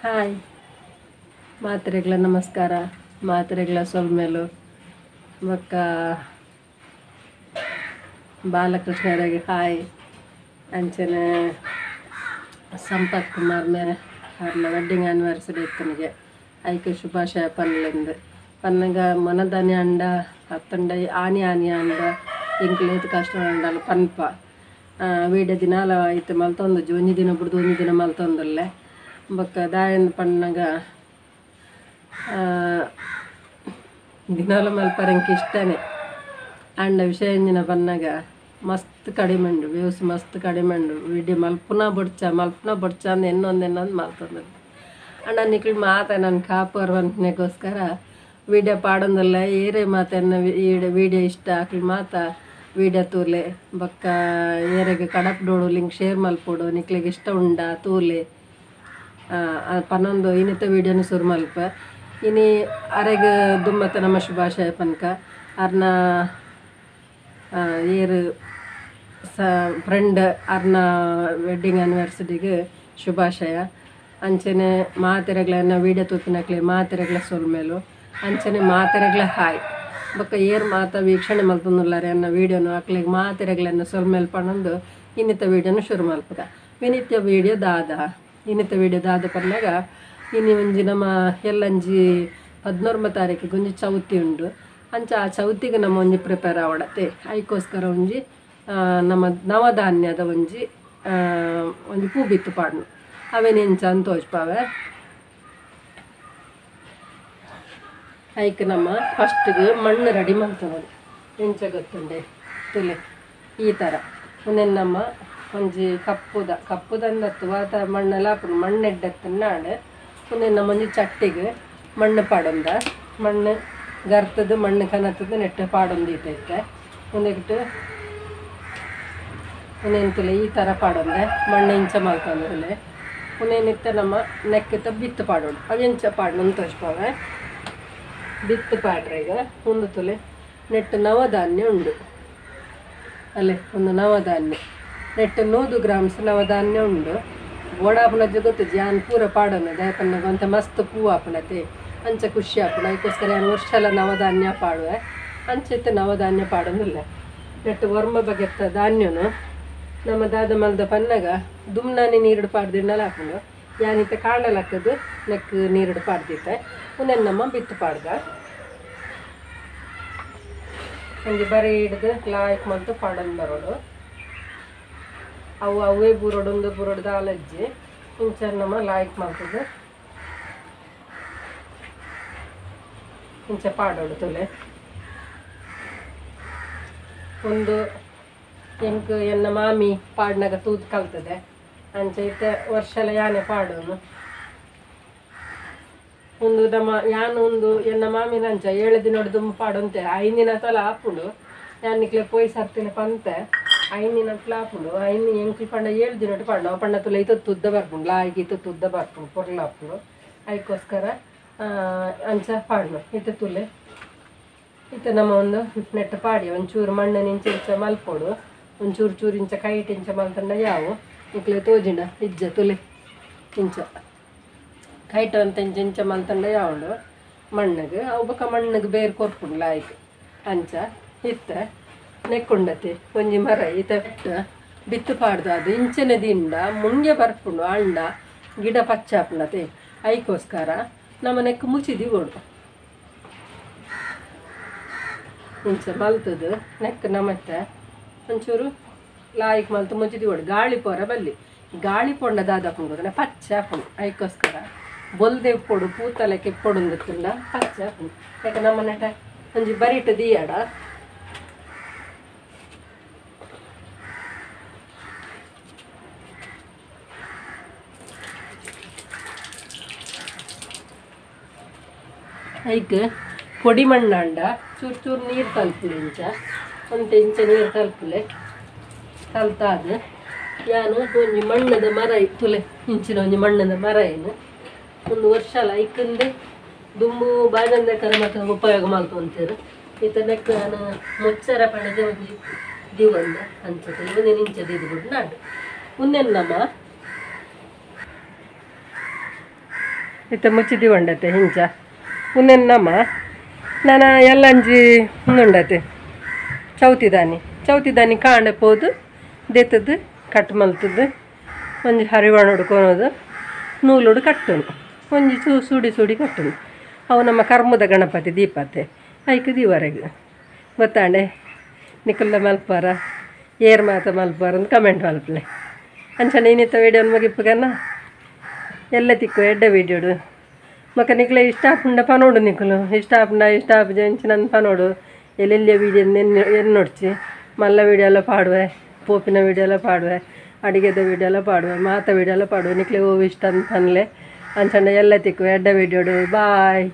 Hi ಮಾತ್ರೆಗಳ ನಮಸ್ಕಾರ. ಮಾತ್ರೆಗಳ ಸೊಲ್ಮೆಲು ಬೊಕ್ಕ ಬಾಲಕೃಷ್ಣರಿಗೆ ಹಾಯ್. ಅಂಚನೆ ಸಂಪತ್ ಕುಮಾರ್ ಮೇರೆ ಅವ್ರನ್ನ ವೆಡ್ಡಿಂಗ್ ಆ್ಯನಿವರ್ಸರಿ ಇತ್ತನಿಗೆ ಐಕೆ ಶುಭಾಶಯ ಪನ್ಲೆಂದು ಪನ್ನಗ ಮನದಾನಿ ಅಂಡ ಅತ್ತಂಡ ಆನಿ ಆನಿ ಅಂಡ ಎಂಕ್ಲೇತ್ ಕಷ್ಟ ಅಂಡಲ್ಲ ಪನ್ಪ ವೀಡಿಯೋ ದಿನಾಲ ಇತ್ತೆ ಮಲ್ತೊಂದು ಒಂಜಿ ದಿನ ಬುಡ್ದು ಒಂಜಿ ದಿನ ಮಲ್ತೊಂದುಲ್ಲೆ ಬೊಕ್ಕ ದಾಯಂದ್ ಪನ್ನಗ ದಿನಾಲ ಮಲ್ಪರೆ ಇಷ್ಟನೇ ಅಂಡ ವಿಷಯ ಎಂಜಿನ ಪನ್ನಗ ಮಸ್ತ್ ಕಡಿಮೆ ಉಂಡು ವ್ಯೂಸ್ ಮಸ್ತ್ ಕಡಿಮೆ ಉಂಡು ವೀಡಿಯೋ ಮಲ್ಪುನ ಬೊಡ್ಚ ಮಲ್ಪುನ ಬೊಡ್ಚ ಅಂದ್ ಎನ್ನೊಂದು ಎನ್ನೊಂದು ಮಲ್ತೊಂದು ಅಣ್ಣ ನಿಕ್ಲು ಮಾತ ನನ್ನ ಕಾಪರ್ ಪನ್ಪಿನಕ್ಕೋಸ್ಕರ ವೀಡಿಯೋ ಪಾಡೊಂದುಲ್ಲ ಏರೇ ಮಾತೆನ್ನ ವೀಡಿಯೋ ಇಷ್ಟ ಅಕ್ಲು ಮಾತ ವೀಡಿಯೋ ತೂಲೆ ಬೊಕ್ಕ ಏರೆಗ್ ಕಡಪ್ಡೋಡು ಲಿಂಕ್ ಶೇರ್ ಮಲ್ಪೊಡು ನಿಕ್ಲೆಗ್ ಇಷ್ಟ ಉಂಡ ತೂಲೆ ಪನ್ನೊಂದು ಇನ್ನಿತ ವೀಡಿಯೋನು ಶುರು ಮಲ್ಪ ಇನಿ ಅರೆಗ್ ದುಮ್ಮತ ನಮ್ಮ ಶುಭಾಶಯ ಪನ್ಕ ಅರ್ನ ಏರು ಸ ಫ್ರೆಂಡ್ ಅರ್ನ ವೆಡ್ಡಿಂಗ್ ಆ್ಯನಿವರ್ಸರಿಗೆ ಶುಭಾಶಯ. ಅಂಚನೆ ಮಾತೆರೆಗ್ಲನ್ನ ವೀಡಿಯೋ ತೂಪಿನಕ್ಲೆ ಮಾತೆರೆಗ್ಲ ಸೊಲ್ಮೆಲು ಅಂಚನೆ ಮಾತೆರೆಗ್ಲ ಹಾಯ್. ಬೊಕ್ಕ ಏರ್ ಮಾತ ವೀಕ್ಷಣೆ ಮಲ್ತೊಂದುಲ್ಲಾರೆ ಅನ್ನ ವೀಡಿಯೋನು ಅಕ್ಲೆಗ್ ಮಾತೆರೆಗ್ಲನ್ನ ಸೊಲ್ಮೆಲ್ ಪನೊಂದು ಇನ್ನಿತ ವೀಡಿಯೋನು ಶುರು ಮಲ್ಪುಗ. ವಿನಿತ್ಯ ವೀಡಿಯೋ ದಾದ ಇನ್ನಿತ ವೀಡಿಯೋ ದಾದ ಪನ್ನಗ ಇನಿ ಒಂಜಿ ನಮ್ಮ ಎಲ್ಲಂಜಿ 11 ತಾರೀಕಿಗೆ ಒಂಜಿ ಚೌತಿ ಉಂಡು. ಅಂಚ ಆ ಚೌತಿಗೆ ನಮ್ಮ ಒಂಜಿ ಪ್ರಿಪೇರ್ ಆವಡತೆ ಐಕೋಸ್ಕರ ಒಂಜಿ ನಮ್ಮ ನವಧಾನ್ಯದ ಒಂಜಿ ಒಂಜಿ ಪೂ ಬಿತ್ತು ಪಾಡ್ನು ಅವೇನು ಎಂಚ ಅಂತ ತೋಜ್ಪಾವೆ. ಐಕ್ ನಮ್ಮ ಫಸ್ಟ್ಗೆ ಮಣ್ಣು ರೆಡಿ ಮಲ್ತೊನೊಡು ಎಂಚ ಗೊತ್ತುಂಡೆ ತುಲೆ ಈ ಥರ ಉಂದೆನ್ ನಮ್ಮ ಒಂಜಿ ಕಪ್ಪುದ ಕಪ್ಪುದಂದತ್ತು ವಾತ ಮಣ್ಣೆಲ್ಲ ಆಪುಂಡು ಮಣ್ಣೆಡ್ಡತ್ತನ್ನಾಡು ಉಂದೆನ್ ನಮ್ಮ ಒಂಜಿ ಚಟ್ಟಿಗೆ ಮಣ್ಣು ಪಾಡೊಂದ ಮಣ್ಣು ಗರ್ತದ ಮಣ್ಣು ಕನತದ ನೆಟ್ಟು ಪಾಡೊಂದು ಈತೈತೆ ಉಂದೆಕ್ಟ್ ಉಂದೆನ್ ತುಲೆ ಈ ಥರ ಪಾಡೊಂದೆ ಮಣ್ಣು ಇಂಚ ಮಲ್ತೊಂದುಲ್ಲೆ ಉಂದೆನಿತ್ತೆ ನಮ್ಮ ನೆಕ್ಕಿತ ಬಿತ್ತು ಪಾಡೋಡು ಅವು ಎಂಚ ಪಾಡೊಂದು ತೋಜ್ಪಾವೆ. ಬಿತ್ತು ಪಾಡ್ರೆ ಈಗ ಒಂದು ತುಲೆ ನೆಟ್ಟು ನವಧಾನ್ಯ ಉಂಡು ಅಲ್ಲೇ ಒಂದು ನವಧಾನ್ಯ ನೆಟ್ಟು 100 ಗ್ರಾಮ್ಸ್ ನವಧಾನ್ಯ ಉಂಡು. ಬೋಡಾಪುನ ಗೊತ್ತು ಜಾನ್ ಪೂರ ಪಾಡೋಣ ದಯಪನ್ನ ಒಂತ ಮಸ್ತ್ ಪೂ ಆಪುಣತೆ ಅಂಚ ಖುಷಿ ಆಪುಣ ಅದಕ್ಕೋಸ್ಕರ ನಾನು ವರ್ಷ ನವಧಾನ್ಯ ಪಾಡುವೆ ಅಂಚೆತ್ತೆ ನವಧಾನ್ಯ ಪಾಡೋದಿಲ್ಲ. ನೆಟ್ಟು ವರ್ಮ ಬಗೆತ್ತ ಧಾನ್ಯನು ನಮ್ಮ ದಾದ ಮಲ್ದ ಪನ್ನಗ ದುಮ್ನಾನಿ ನೀರುಡು ಪಾಡ್ದಿಣ್ಣಲ ಹಾಕೊಂಡು ಯಾನಿತ್ತ ಕಾಂಡಲ್ ಹಾಕೋದು ನೆಕ್ ನೀರುಡು ಪಾಡ್ದಿತ್ತೆ ಒಂದೆನ್ ನಮ್ಮ ಬಿತ್ತು ಪಾಡ್ದ ಒಂಜಿ ಬರೀ ಹಿಡ್ದು ಲಾಯ್ಕ್ ಮಲ್ತು ಪಾಡೊಂದು ಬರೋಡು ಅವು ಅವೇ ಬೂರೋಡೊಂದು ಬೂರೋಡ್ದು ಆಲಜ್ಜಿ ಇಂಚ ನಮ್ಮ ಲಾಯ್ಕ್ ಮಲ್ತದ್ದು ಇಂಚ ಪಾಡೋಡು ತುಲೆ. ಒಂದು ಎಂಕ್ ಎನ್ನ ಮಾಮಿ ಪಾಡ್ನಾಗ ತೂದು ಕಲ್ತದೆ ಅಂಚ ಇತ್ತೆ ವರ್ಷಲ ಯಾನೆ ಪಾಡೋನು ಒಂದು ನಮ್ಮ ಯಾನು ಒಂದು ಎನ್ನ ಮಾಮಿನ ಅಂಚ 7 ದಿನ ದುಮ್ಮು ಪಾಡೊಂತೆ 5 ದಿನ ತಲ ಆಪುಂಡು ಯಾನ್ ನಿಕ್ಲೆ ಪೋಯ್ ಸರ್ತಿನ ಪಂತೆ 5 ದಿನ ಆಪುಂಡು 5 ಎಂಕ್ಲು ಪಂಡ 7 ದಿನ ಪಾಡ ಪಂಡ ತುಲೆ ಇತ್ತ ತುದ್ದ ಬರ್ಪುಂಡು ಲಾಯ್ಗೆ ಇತ್ತ ತುದ್ದ ಬರ್ಪುಂಡು ಪೊರ್ಲಾಪುಂಡು ಅದಕ್ಕೋಸ್ಕರ ಅಂಚ ಪಾಡ್ನು ಇತ್ತ ತುಲೆ ಇತ್ತ ನಮ್ಮ ಒಂದು ನೆಟ್ಟು ಪಾಡಿ ಒಂಚೂರು ಮಣ್ಣು ಇಂಚ ಇಂಚ ಮಲ್ಪೊಡು ಒಂಚೂರು ಚೂರು ಇಂಚ ಕೈಟ್ ಇಂಚ ಮಲ್ತಂಡ ಯಾವು ನಿಕ್ಲೆ ತೋಜಿಂಡ ಇಜ್ಜ ತುಲೆ ಇಂಚ ಕೈಟ ಅಂತ ಇಂಚ ಇಂಚ ಮಲ್ತಂಡ ಯಾವುಂಡು ಮಣ್ಣಿಗೆ ಅವು ಬೊಕ್ಕ ಮಣ್ಣಿಗೆ ಬೇರೆ ಕೊರ್ಪುಂಡು ಲಾಯ್ಕ್ ಅಂಚ ಇತ್ತ ನೆಕ್ಕುಂಡತಿ ಒಂಜಿ ಮರ ಈತ ಬಿತ್ತು ಪಾಡ್ದು ಅದು ಇಂಚನೆ ದಿಂಡ ಮುಂಗೆ ಬರ್ಪುಂಡು ಅಂಡ ಗಿಡ ಪಚ್ಚ ಆಪುಂಡತೆ ಐಕೋಸ್ಕರ ನಮ್ಮ ನೆಕ್ ಮುಚ್ಚಿದಿ ಓಡು ಇಂಚ ಮಲ್ತದು ನೆಕ್ ನಮ್ಮತ್ತೆ ಒಂಚೂರು ಲಾಯ್ಕ್ ಮಲ್ತು ಮುಚ್ಚಿದಿ ಓಡು ಗಾಳಿ ಪೋರ ಬಲ್ಲಿ ಗಾಳಿ ಪೊಂಡ ದಾದಾಪುಂಡು ಪಚ್ಚ ಆಪುಂಡು ಐಕೋಸ್ಕರ ಬೊಲ್ದೆ ಪೊಡು ಪೂತಲೆಕ್ಕೆ ಪೊಡುಂದಿತ್ತುಂಡ ಪಚ್ಚ ಆಪುಂಡು ಯಾಕೆ ನಮ್ಮ ನೆಟ ಒಂಜಿ ಬರಿಟು ದೀಯಡ ಐಕ್ ಪೊಡಿ ಮಣ್ಣಾಂಡ ಚೂರು ಚೂರು ನೀರು ತಲುಪುಲೆ ಇಂಚ ಒಂತೆ ಇಂಚ ನೀರು ತಲುಪುಲೆ ತಲ್ತಾದ ಯಾನು ಒಂಜಿ ಮಣ್ಣದ ಮರ ತುಲೆ ಇಂಚಿನ ಒಂಜಿ ಮಣ್ಣದ ಮರ ಏನು ಒಂದು ವರ್ಷ ಐಕಂದೆ ದುಂಬು ಬಾಜಂದೆ ಕರ ಮತ್ತು ಉಪಯೋಗ ಮಲ್ತೊಂತೇರು ಈತ ನೆಕ್ ನಾನು ಮುಚ್ಚರ ಪಡೆದ ಒಂಜಿ ದಿವಂದ ಅಂಚತೆ ಒಂದೇನು ಇಂಚದ ಇದು ಬಿಟ್ಟು ನಾಡು ಉಂದೆನ್ ನಮ್ಮ ಇತ್ತೆ ಮುಚ್ಚಿದಿ ಒಂಡತೆ ಹಿಂಚ ಉಂದೆನ್ ನಮ ನನ ಎಲ್ಲಂಜಿ ಉಂದುಂಡತೆ ಚೌತಿದಾನಿ ಚೌತಿದಾನಿ ಕಾಂಡೆ ಪೋದು ದೆತ್ತದು ಕಟ್ ಮಲ್ತದ್ದು ಒಂಜಿ ಹರಿವಾಣೋಡು ಕೊನೊದು ನೂಲುಡು ಕಟ್ಟುನು ಒಂಜಿ ಸೂಡಿ ಸೂಡಿ ಕಟ್ಟುನು. ಅವು ನಮ್ಮ ಕರ್ಮದ ಗಣಪತಿ ದೀಪತೆ ಐಕ್ ದೀವರೆಗ್ ಗೊತ್ತಾಂಡೆ ನಿಕುಲ್ಲ ಮಲ್ಪಾರ ಏರ್ ಮಾತ ಮಲ್ಪಾರ ಅಂತ ಕಮೆಂಟ್ ಮಲ್ಪಲೆ. ಅಂಚನೆ ಇನ್ನಿತ್ತ ವೀಡಿಯೋ ಮುಗಿಪುಗನ ಎಲ್ಲ ತಿಕ್ಕು ಎಡ್ಡೆ ವೀಡಿಯೋಡು ಮಕ್ಕ ನಿಕ್ಲೆ ಇಷ್ಟ ಆಪುಂಡ ಪನೋಡು ನಿಕುಲು ಇಷ್ಟ ಆಪುಂಡ ಇಷ್ಟ ಆಪುಜ ಇಂಚಿನ ಪನೋಡು ಎಲ್ಲೆಲ್ಲಿಯ ವೀಡಿಯೋ ಎನ್ನೊಡ್ಚಿ ಮಲ್ಲ ವೀಡಿಯೋ ಎಲ್ಲ ಪಾಡುವೆ ಪೋಪಿನ ವೀಡಿಯೋ ಎಲ್ಲ ಪಾಡುವೆ ಅಡಿಗೆದ ವೀಡಿಯೋ ಎಲ್ಲ ಪಾಡುವೆ ಮಾತ ವೀಡಿಯೋ ಎಲ್ಲ ಪಾಡುವೆ ನಿಕ್ಲೆ ಓ ಇಷ್ಟ ಅಂತ ಪನ್ಲೆ. ಅಂಚನೆ ಎಲ್ಲ ತಿಕ್ಕು ಎಡ್ಡೆ ವೀಡಿಯೋಡು ಬಾಯ್.